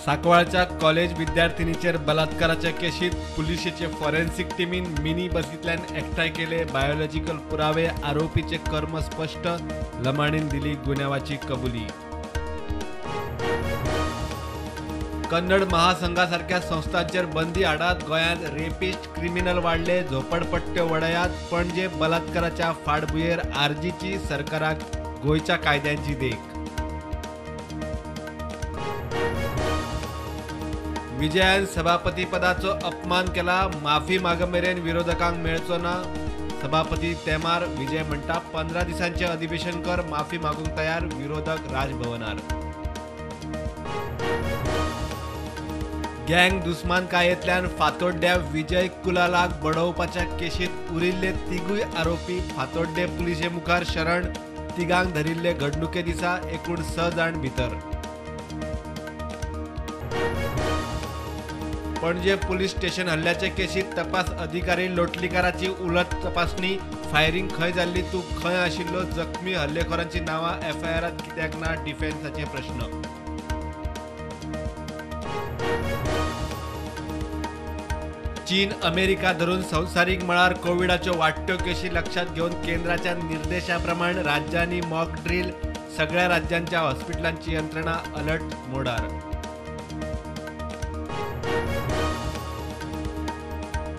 सांकवाळच्या college विद्यार्थिनीचेर बलात्काराच्या केशीत पुलिशेचे forensic टिमीन mini बसींतल्यान एकठांय केले बायोलॉजिकल पुरावे. आरोपीचे कर्म स्पश्ट. लमाणीन दिली गुन्यांवाची कबुली. कन्नड महासंघासारख्या संस्थांचेर बंदी हाडात. गोंयांत रेपिस्ट क्रिमिनल वाडले. झोपडपट्ट्यो वडयात. पणजे बलात्काराच्या फाटभुंयेर आरजीची सरकाराक गोंयच्या कायद्यांची देख. विजयान सभापतीपदाचो अपमान केला. माफी मागमेरेन विरोधकांक मेळचो ना. सभापती तेमार. विजय म्हणटा 15 दिसांचे अधिवेशन कर, माफी मागूंक तयार. विरोधक राजभवनार. गँग दुस्मानकायेंतल्यान फातोड्ड्या विजय कुलालाक बडोवपाच्या केशीत उरिल्ले तिगूय आरोपी फातोड्डे पुलिशे मुखार शरण. तिगांक धरिल्ले घडणुके दिसा एकूण 6 जाण भितर. पणजे पुलीस स्टेशन हल्ल्याचे केशीत तपास अधिकारी लोटलीकाराची उलट तपासणी. फायरिंग खंय जाल्ली, तूं खंय आशिल्लो, जखमी हल्लेखोरांची नांवां एफआयआरांत कित्याक ना, डिफेन्साचे प्रश्न. चीन अमेरिका धरून संवसारीक मळार कोविडाच्यो वाडट्यो केशी लक्षांत घेवन केंद्राच्या निर्देशा प्रमाण राज्यांनी मॉक ड्रील. सगळ्या राज्यांच्या हॉस्पिटलांची यंत्रणा अलर्ट मोडार.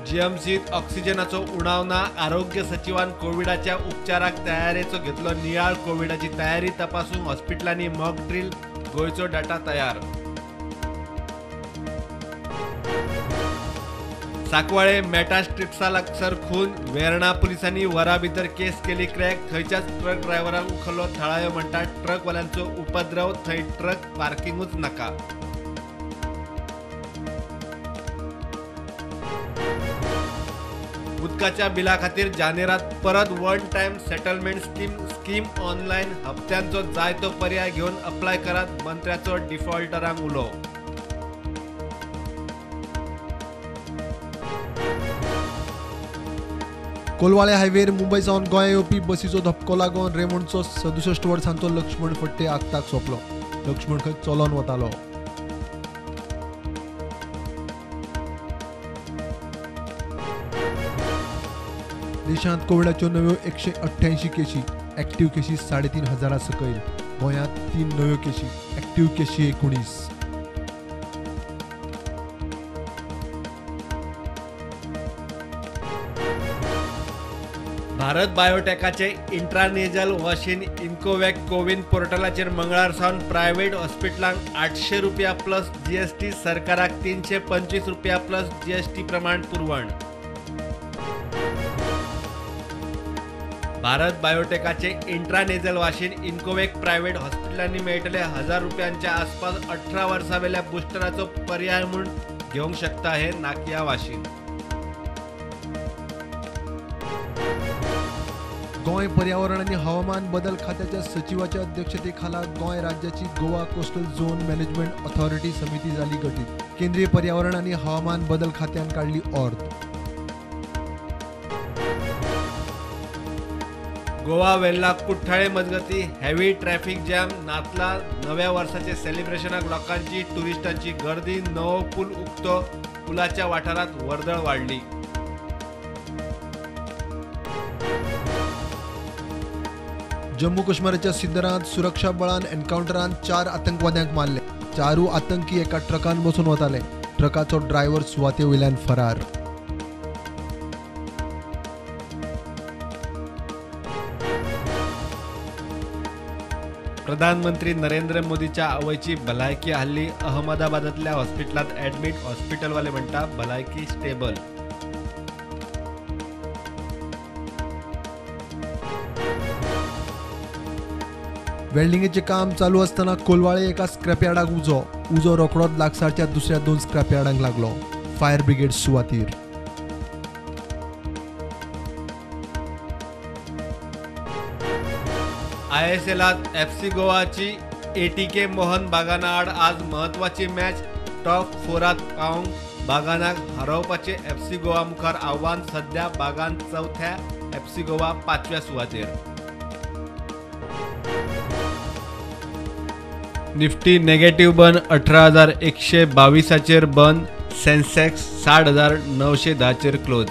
जीएमसीत ऑक्सिजनाचो उणाव ना. आरोग्य सचिवान कोविडाच्या उपचाराक तयारेचो घेतलो नियाळ. कोविडाची तयारी तपासूंक हॉस्पिटलांनी मॉक ड्रील. गोंयचो डाटा तयार. सांकवाळे मेटा स्ट्रिप्सा लागसर खून. वेर्णा पुलिसांनी वरा भितर केस केली क्रॅक. थंयच्याच ट्रक ड्रायव्हराक उखल्लो. थळावे म्हणटात ट्रकवाल्यांचो उपद्रव, थंय ट्रक पार्किंगूच नाका. उदकाच्या बिला खातीर जानेरात परत one time settlement scheme. Scheme online हप्त्यांचो जाय तो पर्याय घेवन अप्लाय करात. मंत्र्याचो डिफॉल्टरांक उलो. कोलवाळे हायवेर मुंबय सावन गोंया येवपी बसीचो धपको लागून रेमोणचो 67 वर्सांचो लक्ष्मण फट्टे आगताक सोंपलो. लक्ष्मण खंय चलोन वतालो. देशांत कोविडाच्यो नव्यो 188 केशी, ऍक्टिव्ह केशी 3,500 सकयल. गोंयांत 3 नव्यो केशी, ऍक्टिव्ह केशी 19. भारत बायोटेकाचे इंट्रानेजल वाशीन इन्कोवॅक कोविन पोर्टलाचेर मंगळार सावन प्रायव्हेट हॉस्पिटलांक 800 रुपया प्लस जीएसटी, सरकाराक 325 रुपया प्लस जीएसटी प्रमाण पुरवण. भारत बायोटेकाचे इंट्रानेजल वाशीन इन्कोवॅक प्रायव्हेट हॉस्पिटलांनी मेळटले. 1000 रुपयांच्या आसपास 18 वर्सां वेल्या बुस्टराचो पर्याय म्हूण घेवंक शकता हे नाकिया वाशीन. गोंय पर्यावरण आनी हवामान बदल खात्याच्या सचिवाच्या अध्यक्षतेखाला गोंय राज्याची Goa coastal zone management authority समिती जाली गठीत. केंद्रीय पर्यावरण आनी हवामान बदल खात्यान काडली ऑर्द. गोवा वेल्ला कुठ्ठाळे मजगती हेवी ट्रॅफिक जॅम. नातला नव्या वर्साचे सेलिब्रेशनाक लोकांची टुरिस्टांची गर्दी. नवो पूल उक्तो. पुलाच्या वाठारात वर्दळ वाडली. जम्मू काश्मीराच्या सिंदरांत सुरक्षा बळान एन्काउंटरान 4 आतंकवाद्यांक मारले. 4 आतंकी एका ट्रकान बसून वताले. ट्रकाचो ड्रायव्हर सुवाते वयल्यान फरार. प्रधानमंत्री नरेंद्र मोदीच्या आवयची भलायकी हल्ली. अहमदाबादातल्या हॉस्पिटलांत ॲडमिट. हॉस्पिटलवाले म्हणटा भलायकी स्टेबल. वेल्डिंगेचें काम चालू आसतना कोलवाळे एका स्क्रॅपयार्डाक उजो. उजो रोखडोच लागसारच्या दुसऱ्या 2 स्क्रॅपयार्डांक लागलो. फायर ब्रिगेड सुवातीर. आयएसएलात एफसी गोवाची एटीके मोहन बागाना आड आज महत्वाची मॅच. टॉप 4 पावंक बागानाक हरोवपाचे एफसी गोवा मुखार आव्हान. सध्या बागान 4थ्या, एफसी गोवा 5व्या सुवातेर. निफ्टी नेगेटिव्ह बंद 18,122 बंद. सेन्सेक्स 60,910 क्लोज.